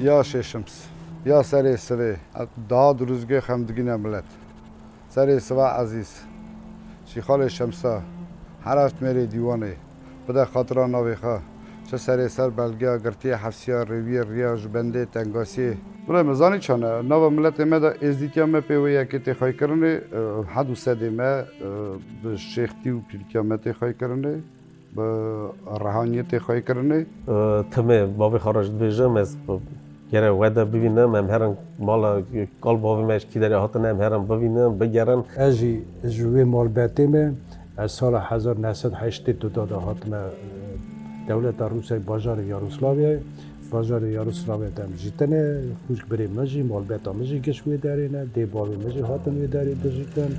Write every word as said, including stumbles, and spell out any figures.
Ya Şêşims, ya serê sivê, daha dirûzgê xem digîne milet. Serê siva ezîz, Şîxalê Şemsa, her heft mêrê dîwanê, bide xatira navê xwe, çi serê ser belgeya girtiye hefsiya rêwiyê riya ji bendê tengasiyê. Bile me zanî çane, nava miletê me de êzdîtiya me pê wê yekê tê xweykirinê, e, hed û sedê me, e, bi şêxtî û pîrtiya me tê xweykirinê. Bi rehaniyê tê xweykirinê. Timê bavê xwe re jî dibêjim, ez gere we de bibînim, em herin mala kal bavê me ji kî derê hatine, em herin bibînin, bigerin. Ez jî ji wê malbetê me, ez sala hezar neh sed heştê du de hatime, e, dewleta Rûsyayê bajarê Yaroslavê, bajarê Yaroslavê de em jîtine, xwişk birê min jî, malbeta min jî giş wê derê ne, dê bavê min jî hatin wê derê dijîtin.